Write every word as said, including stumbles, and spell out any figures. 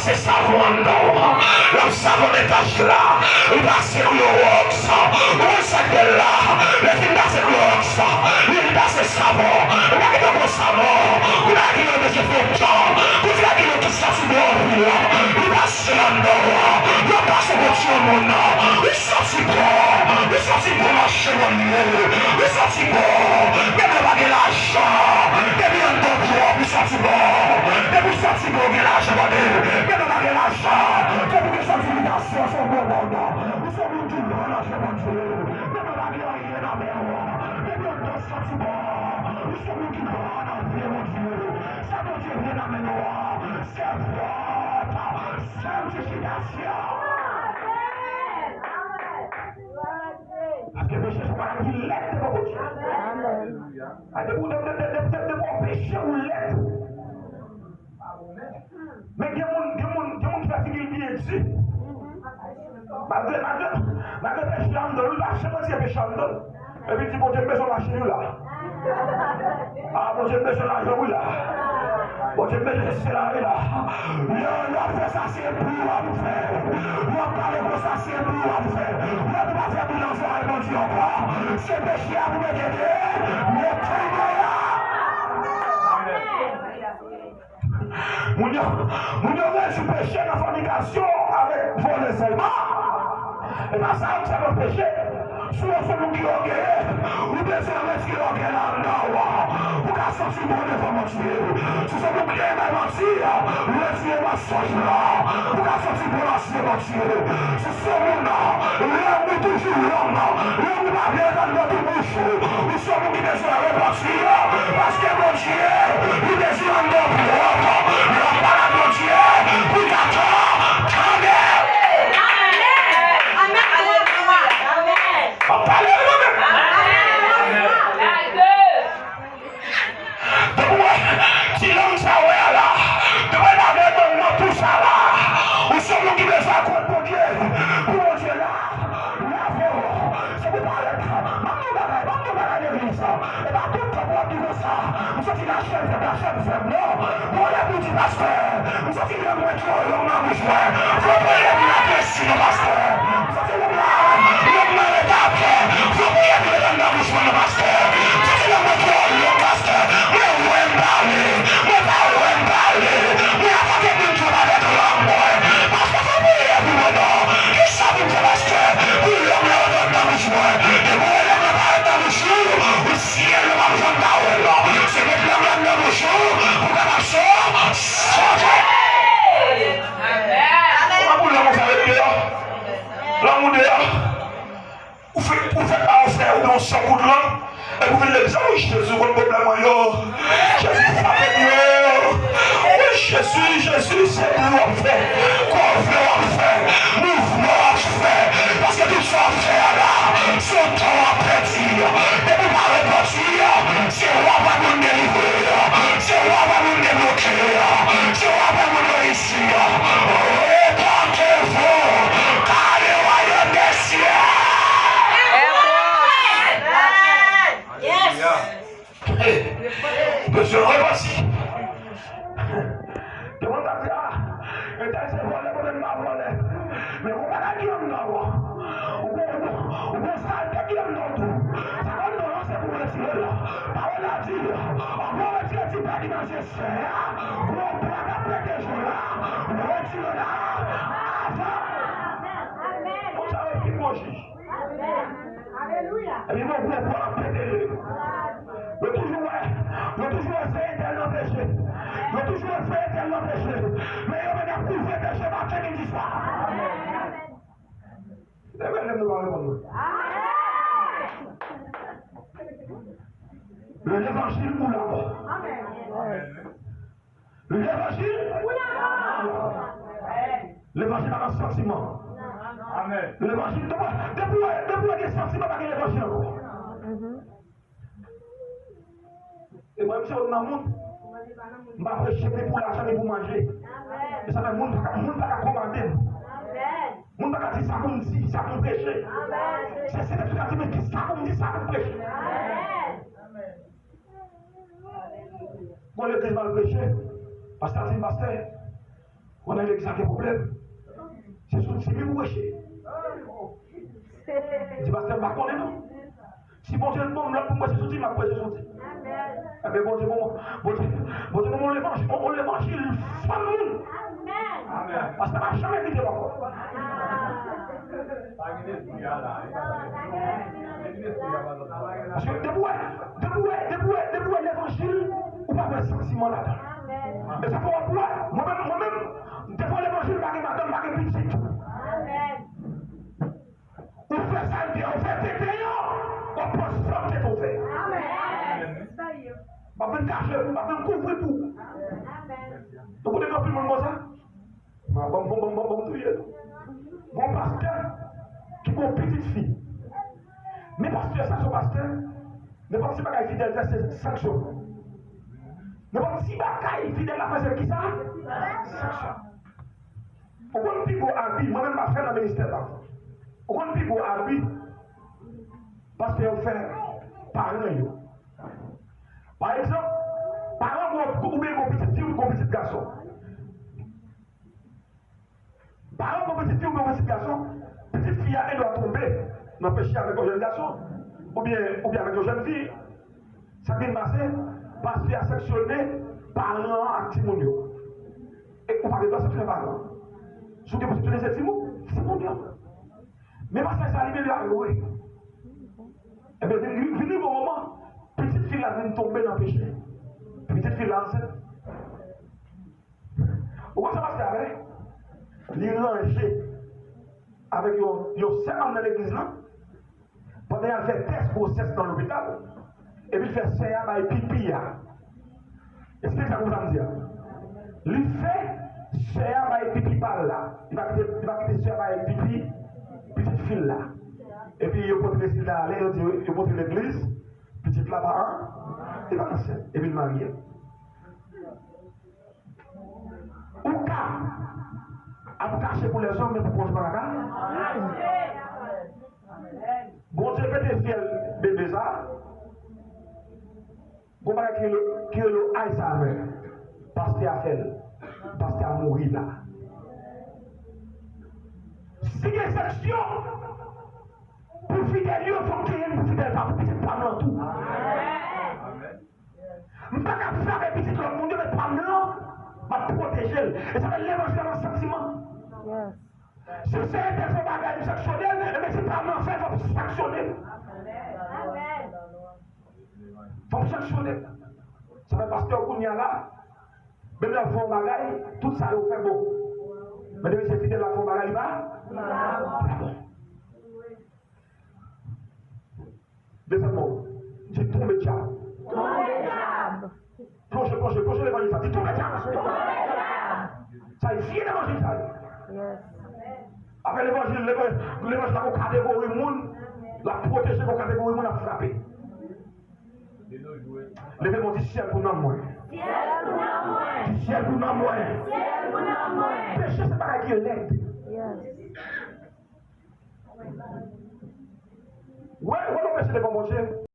Se savon anndan w. L ap savone tach la. Li pase klowòks. Ou konn sa k bèl la? Lè l fin pase klowòks, li vin pase savon. Li pa gentan pran savon. Kou bagay ki nan bezwen fè tan. Kou bagay ki nan tout santi bon anpil. Li pase anndan w. L ap pase pou ti yon moun. Li santi bon. Li santi bon mache nan lye. Li santi bon. Menm lè w pa gen lajan. Depi anndan w pwòp, li santi bon. Depi w santi bon, w gen lajan, tande. Menm lè w pa gen lajan. Depi w gen santifikasyon, se yon bon moun. Ou se yon moun ki gran nan je Bondye. Menm lè w pa gen anyen nan men w. Depi anndan w santi bon. Ou se yon moun ki gran nan je Bondye. Sa Bondye vle nan men nou an, se pwòp. Sanktifikasyon. Paske peche se yon bagay ki lèd devan Bondye. Amèn. A, depi w, depi, depi, depi, depi w peche, ou lèd. Men gen moun, gen moun, gen moun ki fè figi l byen di. Malgre, malgre, malgre peche anndan l, li pa janm retire peche anndan l. Epi di, "Bondye, m bezwen machin ou la. Ah, Bondye, m bezwen lajan ou la. Bondye, m bezwen sesi la, wi la." Yo, yo fè sa, se bri w ap fè. Yo pale konsa, se bri w ap fè. Yo pa fè bri nan zòrèy Bondye ankò. Se peche a pou mete de, mete de a. Moun yo, moun yo redi peche nan fònikasyon avèk vòlè sèlman. E pa sa yo ki fè lòt peche. Si w se moun ki ògeye, ou bezwen retire ògèy la anndan w. Pou w ka santi bon devan Bondye. Si w se moun ki renmen manti, retire mansonj la. Pou w ka santi bon nan je Bondye. Si w se moun, lang ou toujou long, lang ou pa vle desann nan tou bouch ou. Ou se moun ki bezwen repanti, paske Bondye, li bezwen anndan w pwòp. Lè w pale ak Bondye, pou l ka tan-, tande. Amèn. Amèn. Alelouya. Amèn. M ap pale, wi, mwen menm. Amèn. Depi w wè ti lang sa w wè a la, depi w wè bagay lang nan tou sa la, ou se moun ki bezwen akwè Bondye, pou Bondye la, lave w. Se pou parèt. M ap di w bagay, m ap di w bagay legliz. E pa tout tan pou w ap di konsa, m santi lachè m fèb, lachè m fèb. Non. Gon lè pou w di, pastè, m santi lang mwen twò long nan bouch mwen. Fò w priye pou l ap resi non, pastè. M santi lang la, lang nan rete atè. Fò w priye pou l ret anndan bouch mwen non, pastè. M santi lang mwen twò long, pastè. Mwen wè m pale. Mwen pa wè m pale. Mwen atake moun twòp avèk lang mwen. Pastè, fò w priye pou mwen non. Kisa pou m fè, pastè, pou lang nan ret anndan bouch mwen? Depi w wè lang nan pa ret nan bouch ou, ou syèl ou p ap janm ka wè l. Se met lang nan anndan bouch ou pou w kapab so-, sove. Kòman pou lang ou fè ret deyò? Lang ou deyò. Ou fè, ou fè pa yon fè, ou gen yon sèl kout lang, epi ou vin legliz, wi, Jezi konn pwoblèm mwen yo. Jezi frape m yo. Wi, Jezi, Jezi, se bri w ap fè, kòve w ap fè, mouvman w ap fè. Paske tout sa w ap fè a la, se yon tan w ap pèdi. Depi w pa repanti, se ou w ap wè moun delivre, se ou w ap wè moun debloke, se ou w ap wè moun reyisi. Repentez-vous, car le royaume des cieux. Hey, mesye, repanti. Depi w ta di, "Ah, entèl se vòlè, mwen menm m pa vòlè." Men gon bagay ki anndan w. Ou gon, ou gon, ou gon salte ki anndan w tou. Sa k anndan w lan, se pou w retire l. Pawòl la di, anvan w retire ti pèdi nan je sè a, gon bwa k ap pete je w la, retire l la avan. Konsa yo fin gon jij. Epi gon gwo bwa k ap pete je yo. Yo toujou wè, yo toujou wè se entèl nan peche. Yo toujou wè se entèl nan peche. Men yo menm y ap kouvri peche maten, midi, swa. Amen. Amen, lè nou pa reponn mwen. Levanjil ou lamò. Levanjil ou lamò. Levanjil pa nan santiman. Levanjil, depi, depi, depi w gen santiman, pa gen levanjil ankò. E mwen, m se youn nan moun, m pa preche ni pou lajan, ni pou manje. E sa fè moun pa ka, moun pa ka kòmande m. Moun pa ka di sa pou m di, sa pou m preche. Se Senyè ki ka di mwen ki sa pou m di, sa pou m preche. Gon legliz m al preche, pastè a di m, "Pastè, Ou nan legliz la gen pwoblèm. Se sou ti m pou preche. Di pastè, m pa konnen non. Si Bondye ban m lòd pou m preche sou ti m, m ap preche sou ti m. Enben Bondye ban mwen, Bondye, Bondye ban mwen levanjil, on levanjil fann moun. Pastè pa janm envite m ankò. Paske depi w wè, depi w wè, depi w wè, depi w wè levanjil, ou pa wè santiman ladan. E sa fè w ap wè, mwen menm, mwen menm, devan levanjil, pa gen madanm, pa gen pitit. Ou fè sa l te, ou fè tete yo, w ap pran sa l te tou fè. M ap vin kache pou, m ap vin kouvri pou. Nou konnen gen anpil moun konsa. Bon, bon, bon, bon, bon, touye. Gon pastè ki gon pitit fi. Men pastè sa se yon pastè, nenpòt ti bagay Fidèl fè se sanksyon. Nenpòt ti bagay Fidèl la fè se kisa? Sanksyon. Ou konn pi gwo abi, mwen menm m ap fè nan ministè pa m. Ou konn pi gwo abi pastè yo fè paran yo. Pa egzanp, paran gwo, oubyen gwo pitit fi, gwo pitit gason. Paran gwo pitit fi oubyen gwo pitit gason, pitit fi a gendwa tonbe nan peche avèk yon jèn gason, oubyen, oubyen avèk yon jèn fi. Sa k vin pase, pastè a sanksyone paran an ak timoun yo. E ou pa gen dwa sanksyone paran an. Si w gen pou sanksyone se timoun, timoun yo. Men pastè sa li menm li pa vle. Ebyen, vin, vin rive yon moman, pitit fi la vin tonbe nan peche. Pitit fi la ansent. Ou konn sa pastè a fè? Li ranje avèk yon, yon sè ann nan legliz lan, pandan y al fè tès gwosès nan lopital, epi l fè sè a bay pipi a. Èske sa konprann sa m di a? Li fè sè a bay pipi pa l la. Li pa kite, li pa kite sè a bay pipi pitit fi l la. Epi yo pote rezilta ale, yo di, yo pote legliz, pitit la pa an, li pa ansent. Epi l marye. Ou ka ap kache pou lèzòm, men pou Bondye pa ka kache. Bondye pete fyèl bebe sa. Gon bagay ki rele, ki rele Alzheimer. Pastè a fè l. Pastè a mouri la. Si gen sanksyon pou fidèl yo, fòk genyen pou fidèl pa pou pitit pa m lan tou. M pa ka frape pitit lòt moun yo, men pa m lan, m ap pwoteje l. E sa fè levanjil la nan santiman. Si Senyè te fè yon bagay, m sanksyone l, enben si pa m lan fè l, fò m sanksyone l. Fò m sanksyone l. Sa fè pastè yo kounye a la, menm lè yo fè yon bagay, tout sa yo fè bon. Men depi se fidèl la fè yon bagay, li pa, li pa bon. Desann mò. Di tonbe dyab. Tonbe dyab. Plonje, plonje, plonje levanjil sa. Di tonbe dyab. Tonbe dyab. Sa e vye levanjil sa ye. Afè levanjil, levanjil, levanjil la gon kategori moun l ap pwoteje, gon kategori moun l ap frape. Leve men w, di syèl pou nanm mwen. Syèl pou nanm mwen. Di syèl pou nanm mwen. Syèl pou nanm mwen. Peche se bagay ki lèd. Wè, wè lè w peche devan Bondye.